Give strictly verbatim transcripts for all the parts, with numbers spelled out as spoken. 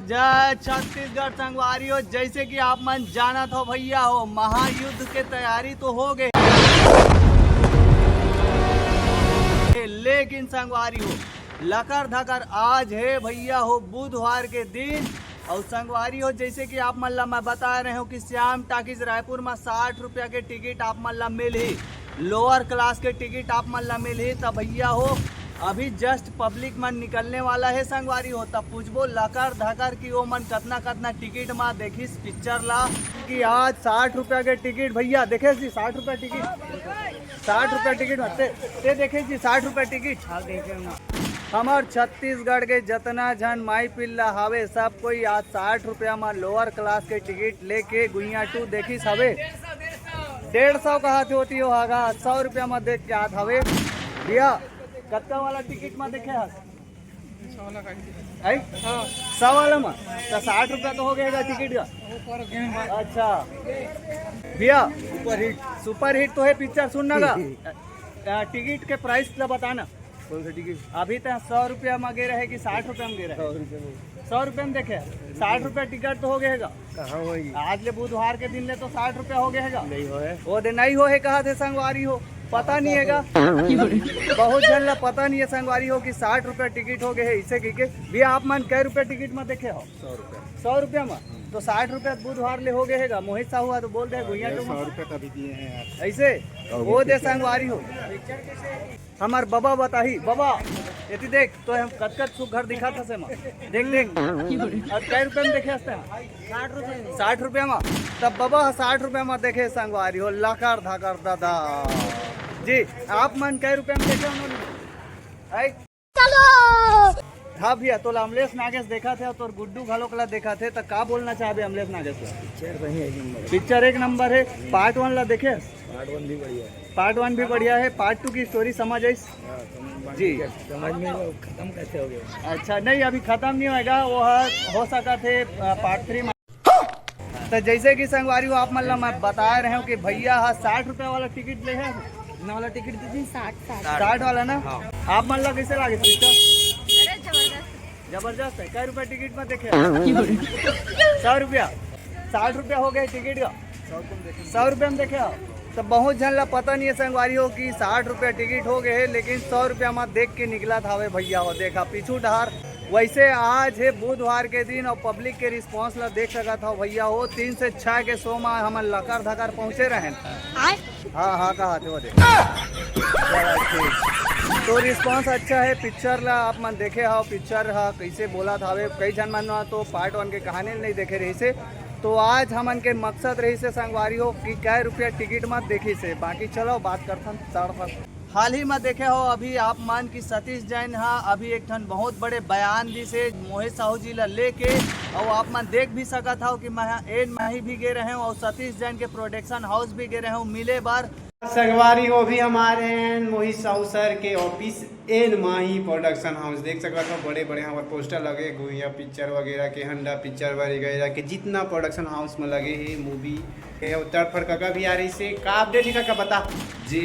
जय छत्तीसगढ़ संगवारी हो। जैसे कि आप मन जानत हो भैया हो, महायुद्ध के तैयारी तो हो गए, लेकिन संगवारी हो, लकर धकर आज है भैया हो बुधवार के दिन। और संगवारी हो, जैसे कि आप मन ला मैं बता रहे हूँ कि श्याम टाकीज रायपुर में साठ रुपया के टिकट आप मन ला मिलही, लोअर क्लास के टिकट आप मन ला मिलही। तब भैया हो, अभी जस्ट पब्लिक मन निकलने वाला है संगवारी हो, तब पूछबो लकर धकर कि ओ मन कतना कतना टिकट मा देखिस पिक्चर ला। कि आज साठ रुपया के टिकट भैया देखे जी, साठ रुपया टिकट, साठ रुपया टिकट मा ते, ते देखे जी साठ रुपया टिकट। हाँ, देखे ना। हमर छत्तीसगढ़ के जतना झन माई पिल्ला हावे, सब कोई आज साठ रुपया मा लोअर क्लास के टिकट लेके गुइया टू देखिस हवे। डेढ़ सौ कहा थे होती हो हागा, सौ रुपया मा देख के आत हवे। भैया, कत्ता वाला टिकट मा देखे हस? है? हाँ। सौ वाला मा? तो साठ रुपया तो हो गया टिकट का। अच्छा भैया, सुपरहिट, सुपरहिट तो है पिक्चर, सुनना का। आ, टिकट के प्राइस ला बताना। कौन सा टिकट? अभी तो सौ रुपया मा गे रहे कि साठ रुपया मा गे रहे? सौ रुपया में। सौ रुपया में देखे, साठ रुपया टिकट तो हो गए है। कहाँ होई? आज ले बुधवार के दिन ले तो साठ रुपया हो गए है। नहीं होए। वो दे नहीं हो है, कहा थे संगवारी हो, पता नहीं है का। बहुत झन ला पता नहीं है संगवारी हो कि साठ रुपया टिकट हो गए है, इसे की के। भी आप मन कै रुपया टिकट मा देखे हो? सौ रुपया। सौ रुपया मा? तो साठ रुपया बुधवार ले हो गए है का। मोहित साहू आ तो बोल दे, गुइया तो सौ रुपया कभी दिए हैं यार। ऐसे? वो दे संगवारी हो। हमार बबा बताही, बबा, एती देख, तो हम कतकत सुघर दिखा था से मा। देख, देख। और कै रुपया में देखे हस्ते हैं? साठ रुपया में। साठ रुपया में। तब बबा साठ रुपया में देखे संगवारी हो, लाकर धाकर दादा। जी, आप मन कै रुपया में देखे उन्होंने? आई? हाँ भैया, तोला अमलेश नागेश देखा थे और तोर गुड्डू घलोक ला देखा थे, तो का बोलना चाहबे अमलेश नागेश ला? पिक्चर सही है, एक नंबर है। पिक्चर एक नंबर है। पार्ट वन ला देखे? पार्ट वन भी बढ़िया है। पार्ट वन भी बढ़िया है, पार्ट टू की स्टोरी समझ आइस? हाँ, समझ में जी। समझ में वो खत्म कैसे हो गया? अच्छा, नहीं, अभी खत्म नहीं होएगा, वो ह-, हो सका थे, अ, पार्ट थ्री में। तो जैसे कि संगवारी हो, आप मन ला मैं बताए रहे हूँ कि भैया हा साठ रुपया वाला टिकट ले है। कितना वाला टिकट दीदी? साठ, साठ। साठ वाला ना? हाँ। आप मन ला कैसे लागे पिक्चर? अरे जबरदस्त। जबरदस्त है। कै रुपया टिकट में देखे? सौ रुपया। साठ रुपया हो गए टिकट का। सौ रुपया में देखे हो? तो बहुत झन ला पता नहीं है संगवारी हो कि साठ रुपया टिकट हो गए है, लेकिन सौ रुपया में देख के निकला था वे भैया हो। देखा पीछू डहार। वैसे आज है बुधवार के दिन और पब्लिक के रिस्पांस ला देख सकत हो भैया हो। तीन से छः के शो में हमन लकर धकर पहुँचे रहेन। हाँ, हाँ, कहा थे वो देख। चला, ठीक। तो रिस्पांस अच्छा है पिक्चर ला, आप मन देखे हो पिक्चर हा कैसे बोला था वे। कई झन मन तो पार्ट वन के कहानी नहीं देखे रही से। तो आज हमन के मकसद रही से संगवारी हो कि कै रुपया टिकट मत देखी से। बाकी चलो बात करथन तड़फन। हाल ही में देखे हो अभी आप मन कि सतीश जैन हा अभी एक ठन बहुत बड़े बयान दिस हे मोहित साहू जी ला लेके, और आप मन देख भी सकत हो कि मैं एन माही भी गे रहे हूँ और सतीश जैन के प्रोडक्शन हाउस भी गे रहे हूँ मिले बर। संगवारी हो, अभी हम आ रहे हैं मोहित साहू सर के ऑफिस, एन माही प्रोडक्शन हाउस। देख सकत हो बड़े बड़े हमारे पोस्टर लगे, गुइया पिक्चर वगैरह के, हंडा पिक्चर वगैरह के, जितना प्रोडक्शन हाउस में लगे है मूवी। ये उत्तर फर काका भी आ रही से, का अपडेट है काका, बता। जी,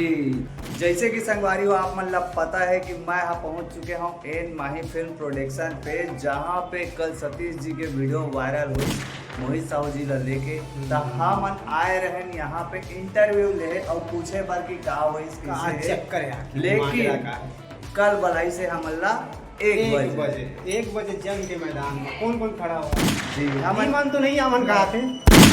जैसे कि संगवारी हो, आप मन ला पता है कि मैं यहाँ पहुँच चुके हूँ एन माही फिल्म प्रोडक्शन पे, जहाँ पे कल सतीश जी के वीडियो वायरल हुई मोहित साहू जी ला लेके। तो हमन आए रहन यहाँ पे इंटरव्यू ले और पूछे बर कि का हुई, का कैसे है। चक्कर है आखिर लेकिन मामला का? कल बलाई से हमन ला एक एक बजे। बजे, एक बजे जंग के मैदान में कौन कौन खड़ा हुआ? जी, हमन ईमान तो नहीं आवन कहा थे।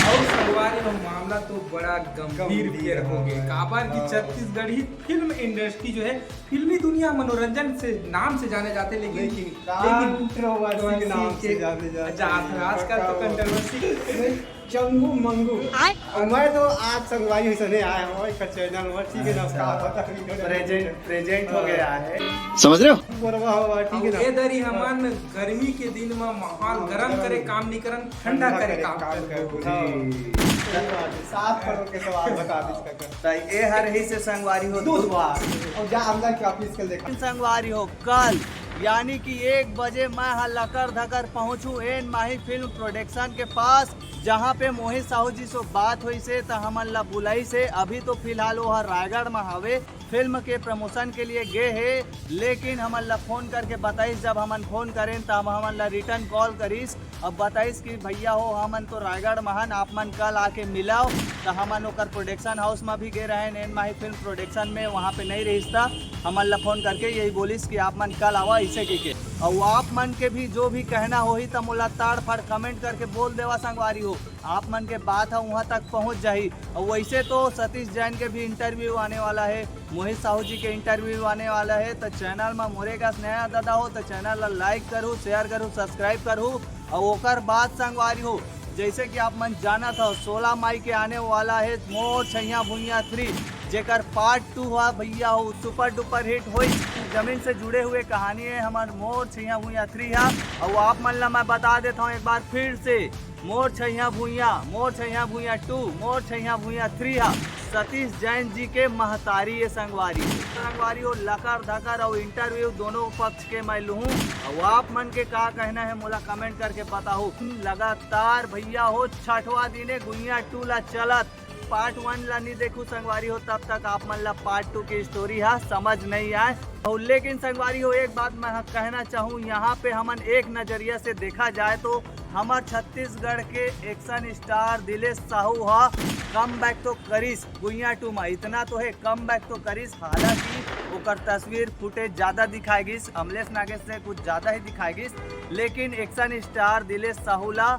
और संगवारी हो, मामला तो बड़ा गंभीर गंभीर फेर हो गया। काबर कि हाँ। छत्तीसगढ़ी फिल्म इंडस्ट्री जो है, फिल्मी दुनिया मनोरंजन से नाम से जाने जाते, लेकिन लेकिन लेकिन कंट्रोवर्सी के नाम से जाने जाते हैं। आजकल तो कंट्रोवर्सी चंगू मंगू। आय। और मैं तो आज संगवारी सने आया हूँ, एक चैनल में, ठीक है ना, अच्छा। का पता नहीं। प्रेजेंट, प्रेजेंट हो गया है। समझ रहे हो? बोलवा हो, ठीक है ना? ये दरी हमन गर्मी के दिन में माहौल गरम करे काम नहीं करन, ठंडा करे काम करन। जी। सही बात है, सात करोड़ के सवाल बता दीजिए। तो ये हर ही से संगवारी हो दूध बार। और जा अंदर के ऑफिस के देखा। संगवारी हो कल यानी कि एक बजे मैं हा लकर धकर पहुँचू एन माही फिल्म प्रोडक्शन के पास, जहाँ पे मोहित साहू जी से बात होइसे, त हमन ला बुलाइसे। अभी तो फिलहाल वो ह रायगढ़ में हवे, फिल्म के प्रमोशन के लिए गे हे, लेकिन हमन ला फोन करके बताइस। जब हमन फोन करेन, तब हमन ला रिटर्न कॉल करिस। अब बताइस कि भैया हो, हमन तो रायगढ़ म हन, आप मन कल आके मिलव। त हमन ओकर प्रोडक्शन हाउस म भी गे रहेन, एन माही फिल्म प्रोडक्शन में, वहाँ पे नहीं रहिस, त हमन ला फोन करके यही बोलिस कि आप मन कल आवा, ऐसे कह के। और आप मन के भी जो भी कहना होही, त मोला ताड़ फाड़ कमेंट करके बोल देवा संगवारी हो, आप मन के बात ह वहाँ तक पहुँच जाही। और वैसे तो सतीश जैन के भी इंटरव्यू आने वाला है, मोहित साहू जी के इंटरव्यू आने वाला है। तो चैनल में मोरे कस नया दादा हो, तो चैनल ला लाइक करू, शेयर करू, सब्सक्राइब करू। और ओकर बाद संगवारी हो, जैसे कि आप मन जानत हो, सोलह मई के आने वाला है मोर छैया भुइया थ्री, जेकर पार्ट टू हुआ भैया हो, सुपर डुपर हिट होई। जमीन से जुड़े हुए कहानी है हमार मोर छैया भुइया थ्री हा। और आप मन ला मैं बता देता हूँ एक बार फिर से, मोर छैया भुइया, मोर छैया भुइया टू, मोर छैया भुइया थ्री हा सतीश जैन जी के महतारी ये संगवारी हो। संगवारी हो, लकर धकर और इंटरव्यू दोनों पक्ष के मैं लूहूँ। और आप मन के का कहना है, मोला कमेंट करके बताओ। लगातार भैया हो, छठवां दिन है गुइया टू ला चलत। पार्ट वन ला नहीं देखू संगवारी हो, तब तक आप मन ला पार्ट टू की स्टोरी हा समझ नहीं आए। और लेकिन संगवारी हो, एक बात मैं कहना चाहूँ, यहाँ पे हमन एक नजरिया से देखा जाए तो हमार छत्तीसगढ़ के एक्शन स्टार दिलेश साहू हा कम बैक तो करिस गुइया टू मा, इतना तो है, कम बैक तो करिस। हालांकि ओकर तस्वीर फुटेज ज्यादा दिखाई गिस, अमलेश नागेश से कुछ ज्यादा ही दिखाई गिस, लेकिन एक्शन स्टार दिलेश साहू ला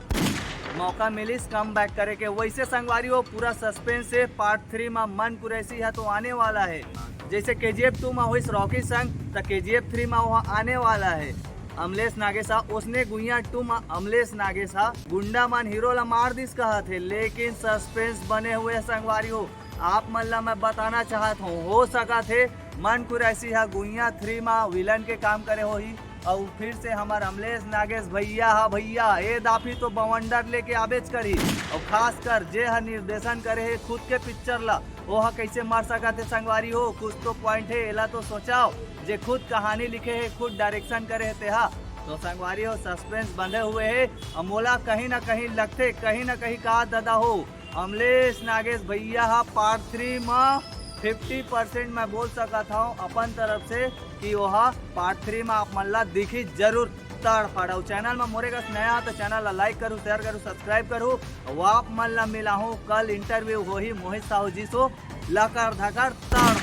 मौका मिलिस कम बैक करे के। वैसे संगवारी हो, पूरा सस्पेंस है। पार्ट थ्री मा मन कुरैशी हा तो आने वाला है, जैसे के जी एफ टू मा होइस रॉकी संग, त के जी एफ थ्री मा वो आने वाला है। अमलेश नागेश हा, उसने गुइया टू मा अमलेश नागेश हा गुंडा मन हीरो ला मार दिस कहत हे, लेकिन सस्पेंस बने हुए है संगवारी हो। आप मन ला मैं बताना चाहत हूँ, हो सकत हे मन कुरैशी हा गुइया थ्री मा विलन के काम करे होही, और फिर से हमार अमलेश नागेश भैया हा भैया ए दाफी तो बवंडर लेके आबेच करी। और खासकर जे हा निर्देशन करे हे खुद के पिक्चर ला, वो हा कैसे मर सकत हे संगवारी हो? कुछ तो पॉइंट है, एला तो सोचाओ। जे खुद कहानी लिखे हे, खुद डायरेक्शन करे हे तेहा, तो संगवारी हो, सस्पेंस बंधे हुए है। और मोला कहीं ना कहीं लगथे, कहीं ना कहीं का दादा हो, अमलेश नागेश भैया हा पार्ट थ्री मा फिफ्टी परसेंट मैं बोल सकत हूँ अपन तरफ से कि ओहा पार्ट थ्री मा आप मन ला दिखी जरूर। तड़फड़। और चैनल मा मोरे कस नया हा तो चैनल ला लाइक करू, शेयर करू, सब्सक्राइब करू। और आप मन ला मिलाहूँ कल, इंटरव्यू होही मोहित साहू जी सो। लकर धकर तड़